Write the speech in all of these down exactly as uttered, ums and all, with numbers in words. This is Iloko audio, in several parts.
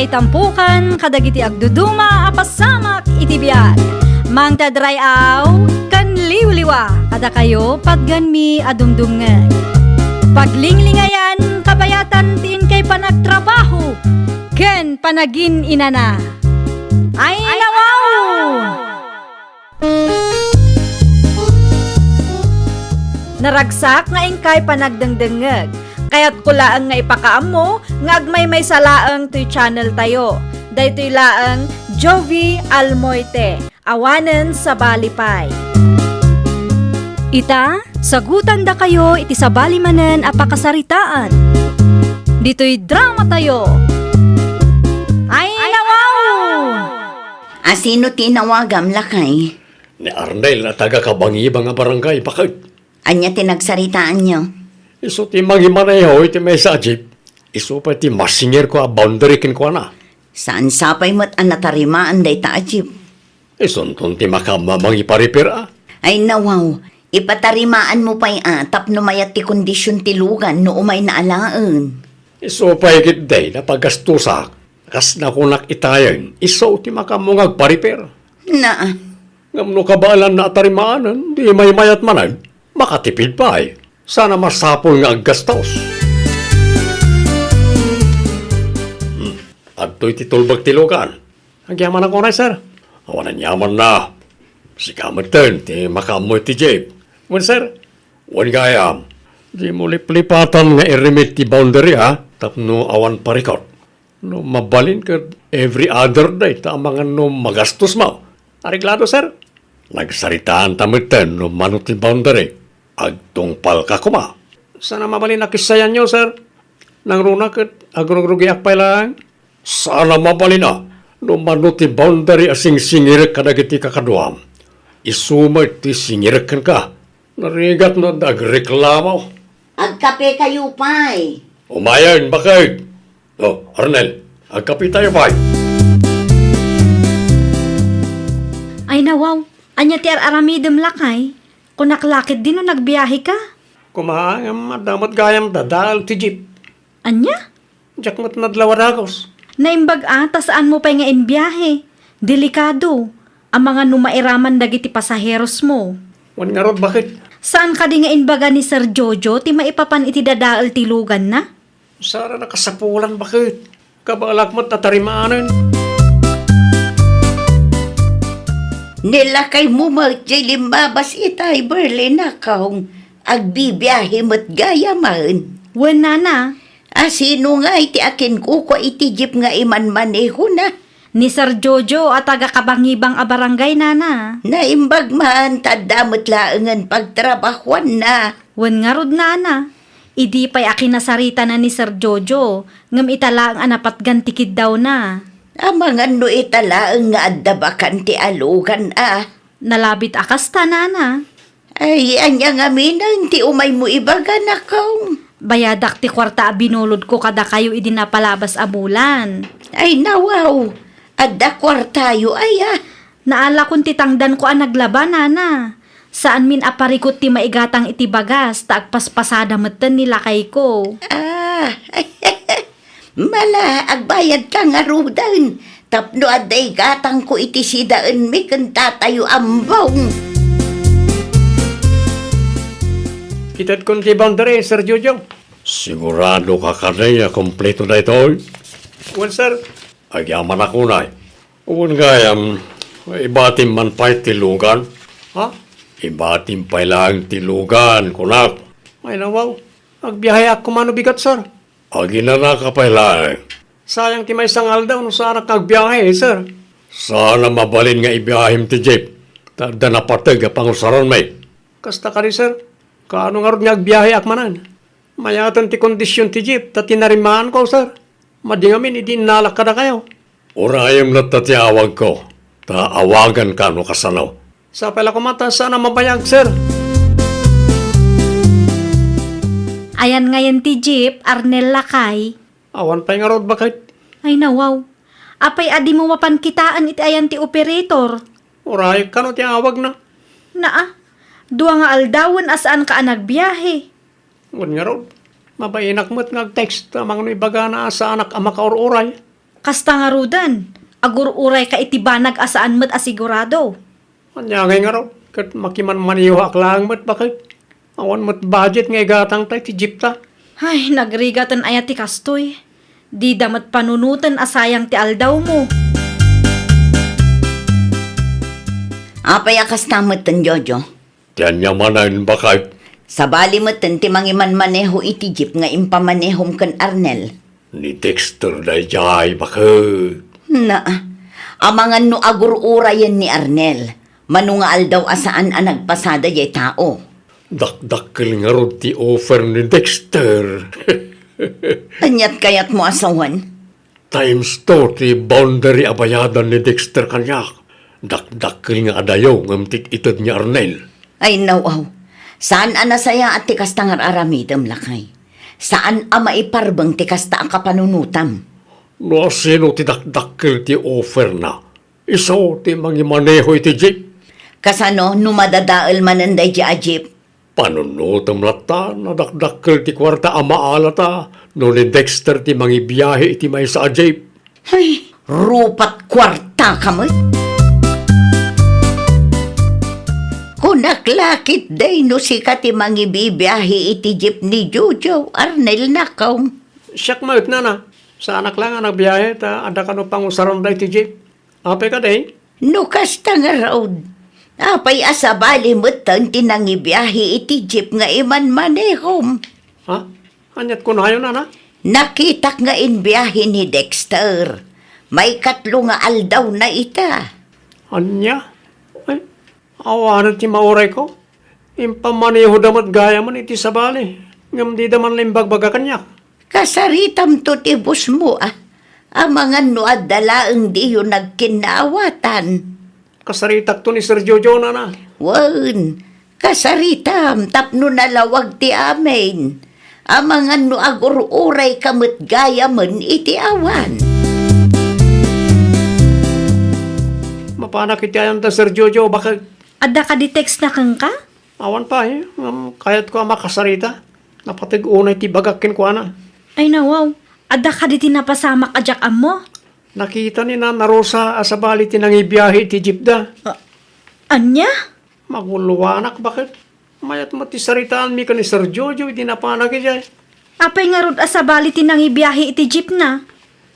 Itampukan kadagiti agduduma a pasamak iti biag. Mangted ray-aw ken liwliwa kadakayo patganmi a dumdumngeg. Paglinglingayan kabayatan ti inkay panagtrabaho ken panagin-inana. Ay, nawaw! Naragsak nga inkay panagdengdengngeg. Kayatko laeng nga ipakaammo nga agmaymaysa laeng toy channel tayo. Daytoy laeng Jovi Almoite, awanen sabali pay. Ita, sagutandakayo iti sabali manen a pakasaritaan. Ditoy drama tayo. Ay, nawaw! A, sino ti inawagam, lakay? Ni Arnel a taga Kabangibang a barangay, baket. Ania ti nagsaritaanyo? Isu ti mangimaneho iti maysa a jeep. Isu pay ti masingirko a boundary kenkuana. Saan sapay met a natarimaan dayta a jeep? Isunton ti makaammo a mangiparipir a. Ay, nawaw, ipatarimaanmo pay a tapno mayat ti kondision ti lugan no umayna alaen. Isu pay ketdi napagastusak. Kas nakunak itayen, isu ti makaammo nga agparipir. Naa. Ngem no kabaelanna a tarimaanen, di maymayat manen, makatipid pay. Saan a masapul nga aggastos. Hmm. Adtoy ti tulbek ti lugan. Agyamanak unay, sir. Awan aniamanna. Sika metten ti makaammo iti jeep. Wen, sir. Wen gayam. Dimo liplipatan nga irimit ti boundary, ha? Tapno awan parikot. No mabalin ket every other day ta amangan no magastos mo. Areglado, sir. Nagsaritaan ta metten no mano ti boundary. Agtungpalka koma. Saan a mabalin a kissayanyo, sir. Nangruna ket agrugrugiak pay laeng. Saan a mabalin a no mano ti boundary a singsingirek kadagiti kakaduam. Isu met ti singirek kenka. Narigat no adda agreklamo. Agkapekayo pay. Umayen, baket. O, Arnel, agkapetayo pay. Ay, nawaw. Ania ti ar-aramidem, lakay? Kunak la ketdi no nagbiaheka. Koma, ngem adda met gayam dadael ti jeep. Ania? Diak met nadlaw a dagus. Naimbag a ta saanmo pay nga imbiahe. Delikado. Amangan no mairaman dagiti pasaherosmo. Wen ngarud, baket? Saan kadi nga imbaga ni Sir Jojo ti maipapan iti dadael ti luganna? Saan a nakasapulan, baket? Kabaelak met a tarimaanen. Ni lakaymo met jay limmabas itay Berlin a kaong agbibiahe met gayamen. Wen, nana. A, sino ngay ti akinkukua iti jeep nga imanmanehona? Ni Sir Jojo a taga Kabangibang a barangay, nana. Naimbag man, ta adda met laengen pagtrabahuanna. Wen ngarud, nana. Idi pay a kinasaritana ni Sir Jojo, ngem ita laeng a napatgan ti kiddawna. Amangan no ita laeng nga adda bakante a lugan a. Nalabit a kasta, nana. Ay, ania ngamin ti umaymo ibaga, nakaw? Bayadak ti kuarta a binulodko kadakayo idi napalabas a bulan. Ay, nawaw. Adda kuartayo, aya? Naalakon ti tangdanko a naglaba, nana. Saanmin a parikut ti maigatang iti bagas, ta agpaspasada metten ni lakayko. Ah, mala, agbayadka ngaruden, tapno adda igatangko iti sidaenmi ken tatayo ambong. Itedkon ti boundary, Sir Jojo. Sigurado ka kadi a kompleto daytoy? Wen, sir. Agyamanak unay. Wen gayam, ibatim man pay ti lugan. Ha? Ibatim pay laeng ti lugan, kunak. Ay, nawaw. Agbiaheak koma no bigat, sir. Aginanaka pay laeng. Sayang ti maysa nga aldaw no saanak nga agbiahe, sir. Saan a mabalin nga ibiahem ti jeep. Ta adda napateg a pangusaranmi. Kasta kadi, sir. Kaano ngarud nga agbiaheak manen? Mayaten ti kondisyon ti jeep ta tinarimaanko, sir. Madi ngamin idi innalak kadakayo. Urayem latta ti awagko, ta awaganka no kasano. Sapay la koma ta saan a mabayag, sir. Ayan ngayen ti jeep, Arnel, lakay? Awan pay ngarud, baket. Ay, nawaw. Apay a dimo mapan kitaen iti ayan ti operator? Urayek kano ti awagna. Naa, dua nga aldawen a saanka a nagbiahe. Wen ngarud, mabainak met nga ag-text ta mangno ibagana a saanak a makaur-uray. Kasta ngaruden, agur-urayka iti banag a saan met a sigurado. Ania ngay ngarud, ket makimanmanehoak laeng met baket. Awan met budget nga igatangta iti jeepta. Ay, nagrigaten aya ti kastoy. Dida met panunoten a sayang ti aldawmo. Apay a kasta metten, Jojo? Ti ania manen, baket? Sabali metten ti mangimanmaneho iti jeep nga impamanehom ken Arnel. Ni Dexter daydiay, baket. Naa, amangan no agur-urayen ni Arnel, mano nga aldaw a saan a nagpasada jay tao. Dakdakkel ngarud ti offer ni Dexter. Aniat kayatmo a sawen? Times two ti boundary a bayadan ni Dexter kaniak. Dakdakkel nga adayo ngem ti ited ni Arnel. Ay, naw-aw. Saan a nasayaat ti kasta nga ar-aramidem, lakay. Saan a maiparbeng ti kasta a kapanunotam. No asino ti dakdakkel ti offerna, isu ti mangimaneho iti jeep. Kasano no madadael manen daydi a jeep? Panunotem latta, nadakdakkel ti kuarta a maalata no ni Dexter ti mangibiahe iti maysa a jeep. Ay, rupat kuarta ka met. Kunak la ketdi no sika ti mangibibiahe iti jeep ni Jojo, Arnel, nakaw. Siak met, nana. Saanak la nga nagbiahe ta adda kano pangusaranda iti jeep. Apay kadi? No kasta ngarud, apay a sabali metten ti nangibiahe iti jeep nga imanmanehom? Ha? Aniat kunayo, nana? Nakitak nga imbiahe ni Dexter. Maikatlo nga aldawna ita. Ania? Ay, awanen ti maurayko. Impamanehoda met gayamen iti sabali, ngem dida man la imbagbaga kaniak. Kasaritamto ti bosmo, a. Amangan no adda laeng diyo nagkinnaawatan. Kasaritakto ni Sir Jojo, nana. Wen, kasaritam tapno nalawag ti amin. Amangan no agur-urayka met gayamen iti awan. Mapanak iti ayanta, Sir Jojo, baket. Adda kadi textna kenka? Awan pay, ngem kayatko a makasarita. Napateg unay ti bagak kenkuana. Ay, nawaw. Adda kadi ti napasamak a diak ammo? Nakita ni Nana Rosa a sabali ti nangibiahe iti jeepda. A-, ania? Maguloanak, baket. Mayat met ti saritaanmi ken ni Sir Jojo idi napanak idiay. Apay ngarud a sabali ti nangibiahe iti jeepna?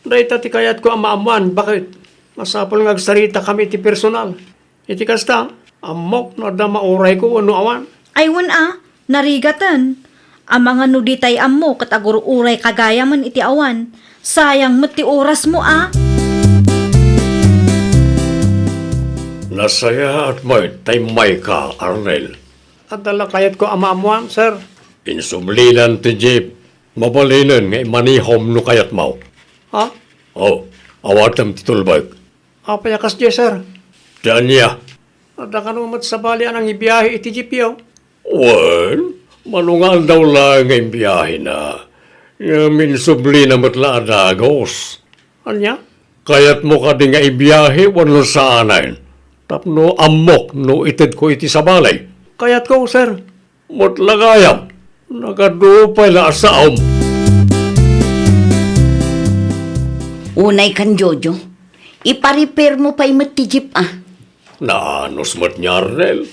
Dayta ti kayatko a maammoan, baket. Masapul nga agsaritakami iti personal. Iti kasta, ammok no adda maurayko wenno awan. Ay wen a, narigaten. Amangan no ditay ammo ket agur-urayka gayamen iti awan. Sayang met ti orasmo a. Nasayaat met ta immayka, Arnel. Adda la kayatko a maammoan, sir. Insublinan ti jeep. Mabalinen nga imanehom no kayatmo. Ha? O, awatem ti tulbek. Apay a kasdiay, sir? Ti ania? Adda kano met sabali a nangibiahe iti jeepyo? Wen, mano nga aldaw laeng nga imbiahena. Ngem insublina met la a dagus. Ania? Kayatmo kadi nga ibiahe wenno saanen? Tapno ammok no itedko iti sabali. Kayatko, sir. Met la gayam, nagadu pay la a saom. Unay kan Jojo, iparepairmo pay met ti jeep a. Naanus met ni Arnel.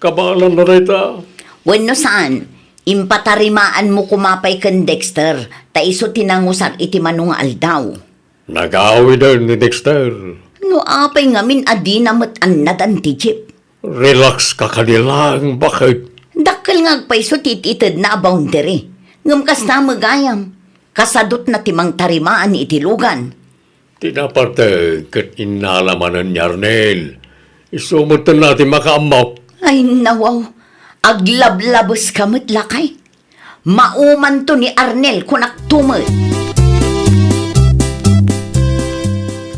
Kabaelanna dayta. Wenno saan, impatarimaanmo koma pay ken Dexter, ta isu ti nangusar iti mano nga aldaw. Nagawiden ni Dexter. No apay ngamin a dina met annadan ti jeep? Relax ka kadi laeng, baket. Dakkel nga agpayso ti it-itedna a boundary. Ngem kasta met gayam, kasadutna ti mangtarimaan iti lugan. Ti napateg ket innala manen ni Arnel. Isu met la ti makaammo. Ay, nawaw. Aglablabeska met, lakay. Maumanto ni Arnel, kunakto met.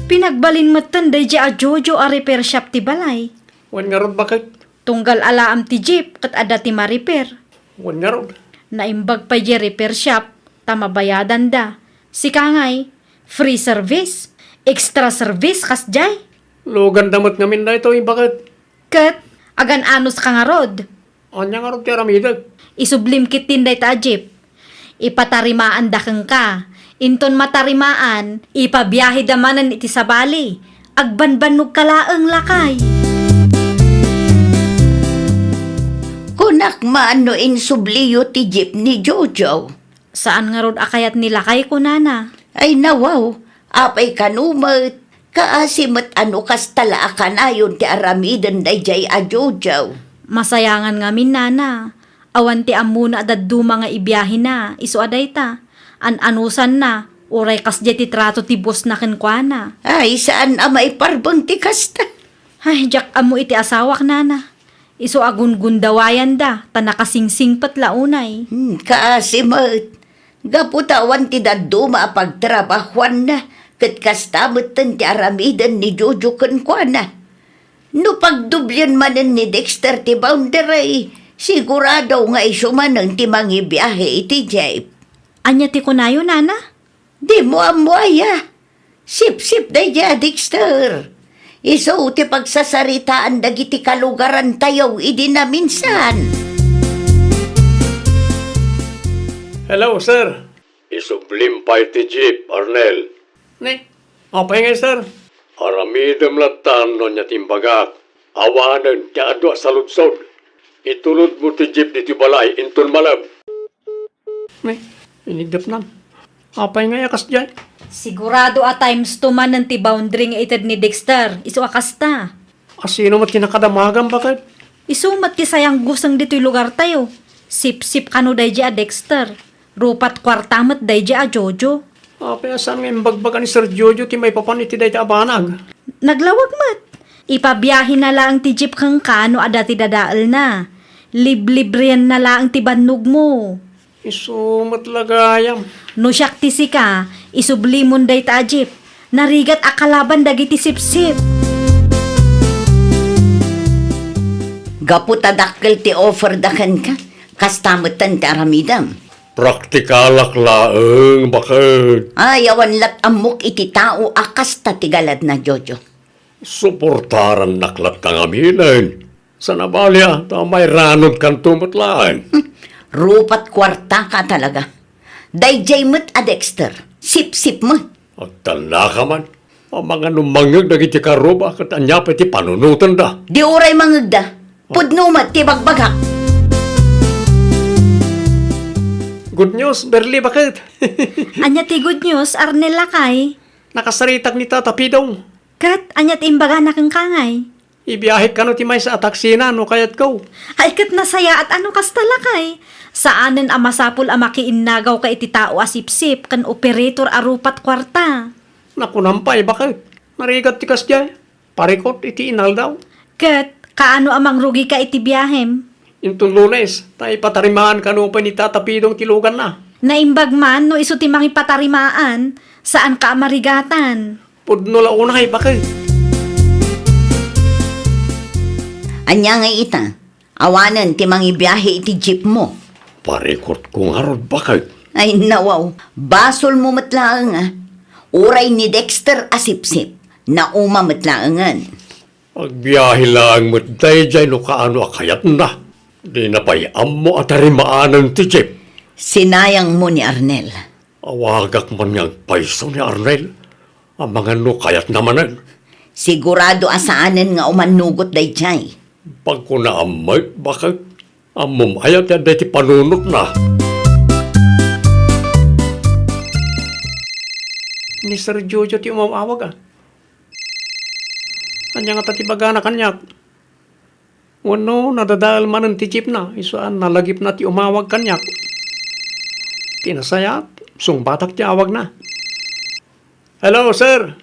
Pinagbalin metten daydi a Jojo a repair shop ti balay. Wen ngarud, baket? Tunggal alaem ti jeep ket adda ti ma-repair. Wen ngarud? Naimbag pay diay repair shop ta mabayadanda. Sika ngay, free service, extra service kasdiay. Luganda met ngamin daytoy, baket? Ket agan-anuska ngarud. Ania ngarud ti aramidek? Isublim ketdin dayta a jeep. Ipatarimaanda kenka. Inton matarimaan, ipabiaheda manen iti sabali. Agbanbannogka laeng, lakay. Kunak man no insubliyo ti jeep ni Jojo. Saan ngarud a kayat ni lakay, kunana. Ay, nawaw, apay kano met? Kaasi met a no kasta la a kanayon ti aramiden daydiay a Jojo. Masayangan ngamin, nana. Awan ti ammona a dadduma nga ibiahena, isu a dayta. An-anusanna, uray kasdiay ti trato ti bossna kenkuana. Ay, saan a maiparbeng ti kasta. Ay, diak ammo iti asawak, nana. Isu a gunggundawayanda, ta nakasingsingpet la unay. Hmm, kaasi met. Gapu ta awan ti dadduma a pagtrabahuanna, ket kasta metten ti aramiden ni Jojo kenkuana. No pagdoblien manen ni Dexter ti boundary, sigurado nga isu manen ti mangibiahe iti jeep. Ania ti kunayo, nana? Dimo ammo aya? Sipsip daydiay a Dexter. Isu ti pagsasaritaan dagiti kalugarantayo idi naminsan. Hello, sir. Isublim pay ti jeep, Arnel. Ne, apay ngay, sir? Aramidem lattan no ania ti imbagak. Awanen ti adu a saludsod. Itulodmo ti jeep ditoy balay inton malem. Ne, inigdepnan. Apay ngay a kasdiay? Sigurado a times two manen ti boundary nga ited ni Dexter, isu a kasta. Asino met ti nakadamagam, baket? Isu met ti sayangguseng ditoy lugartayo. Sipsip kano daydiay a Dexter. Rupat kuarta met daydiay a Jojo. Apay a saan nga imbagbaga ni Sir Jojo ti maipapan iti dayta a banag? Naglawag met. Ipabiahena laeng ti jeep kenka no adda ti dadaelna. Liblibrienna laeng ti bannogmo. Isu met la gayam. No siak ti sika, isublimon dayta a jeep. Narigat a kalaban dagiti sipsip. Gapu ta dakkel ti offerda kenka, kasta metten ti aramidem. Praktikalak laeng, baket. Ay, awan lat ammok iti tao a kasta ti galadna, Jojo. Suportarannak latta ngaminen. Saan a bali a ta mairanudkanto met laeng. Hmm, rupat kuartaka talaga. Daydiay met a Dexter, sipsip met. Agtannaka man. Amangan no mangngeg dagiti karuba ket ania pay ti panunotenda? Di uray mangngegda. Pudno met ti bagbagak. Good news, Berli, baket. Ania ti good news, Arnel, lakay? Nakasaritak ni Tata Pidong. Ket ania ti imbagana kenka ngay? Ibiahek kano ti maysa a taksina no kayatko. Ay, ket nasayaat a no kasta, lakay. Saanen a masapul a makiinnagawka iti tao a sipsip ken operator a rupat kuarta. Nakunam pay, baket. Narigat ti kasdiay. Parikut iti inaldaw. Ket kaano a mangrugika iti biahem? Inton Lunes, ta ipatarimaan kano pay ni Tata Pidong ti luganna. Naimbag man no isu ti mangipatarimaan, saanka a marigatan. Pudno la unay, baket. Ania ngay ita? Awanen ti mangibiahe iti jeepmo. Parikutko ngarud, baket. Ay, nawaw. Basolmo met laeng, a. Uray ni Dexter a sipsip. Nauma met laengen. Agbiahe laeng met daydiay no kaano a kayatna. Dina pay ammo a tarimaanen ti jeep. Sinayangmo ni Arnel. Awagak man nga agpayso ni Arnel. Amangan no kayatna manen. Sigurado a saanen nga umannugot daydiay. Bagko naammek, baket. Ammom aya ti adda iti panunotna? Ni Sir Jojo ti umawawag, a. Ania ngata ti bagana kaniak? Wenno, nadadael manen ti jeepna, isu a nalagipna ti umawag kaniak. Ti nasayaat, sungbatak ti awagna. Hello, sir.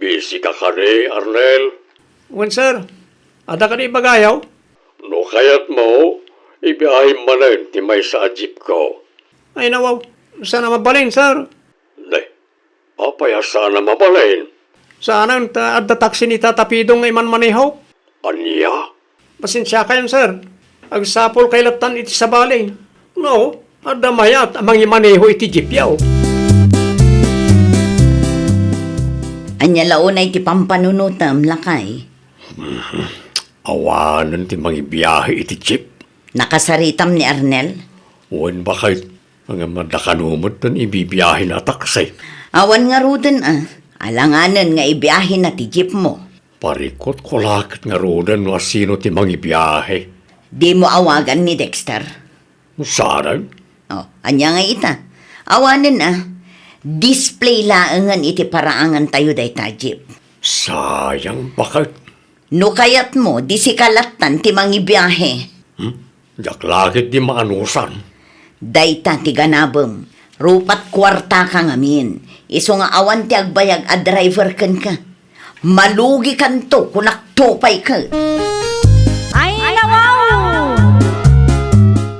Busy ka kadi, Arnel? Wen, sir. Adda kadi ibagayo? No kayatmo, ibiahim manen ti maysa a jeepko. Ay, nawaw. Saan a mabalin, sir? Ne, apay a saan a mabalin? Saanen ta adda taksi ni Tata Pidong nga imanmaneho. Ania? Pasensiakayon, sir. Agsapulkay lattan iti sabali. No, adda mayat a mangimaneho iti jeepyo. Ania la unay ti pampanunotem, lakay? Awanen ti mangibiahe iti jeep. Nakasaritam ni Arnel? Wen, baket. Ngem adda kano met ti ibibiahena a taksi? Awan ngaruden a. Alanganen nga ibiahena ti jeepmo. Parikutko la ket ngaruden no asino ti mangibiahe. Dimo awagan ni Dexter? Saan? Oh, ania ngay ita? Awanen a. Display laengen iti paraangantayo dayta jeep. Sayang, baket. No kayatmo, di sika lattan ti mangibiahe. Hmm? Diak la ketdi maanusan. Dayta ti ganabem. Rupat kuartaka ngamin. Isu nga awan ti agbayag a driver kenka. Malugikanto, kunakto pay ket. Ay, nawaw!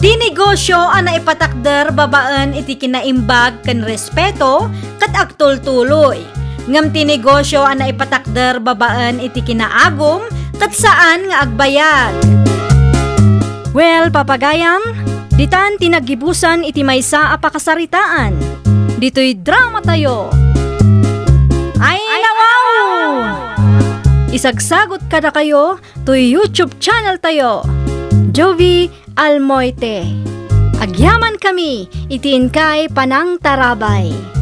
Ti negosyo a naipatakder babaen iti kinaimbag ken respeto ket agtultuloy. Ngem ti negosyo a naipatakder babaen iti kinaagum ket saan nga agbayag. Well, papagayam, ditan ti naggibusan iti maysa a pakasaritaan. Ditoy dramatayo. Ay, nawaw! Isagsagot kadakayo toy YouTube channel tayo, Jovie Almoite. Agyamankami iti inkay panangtarabay.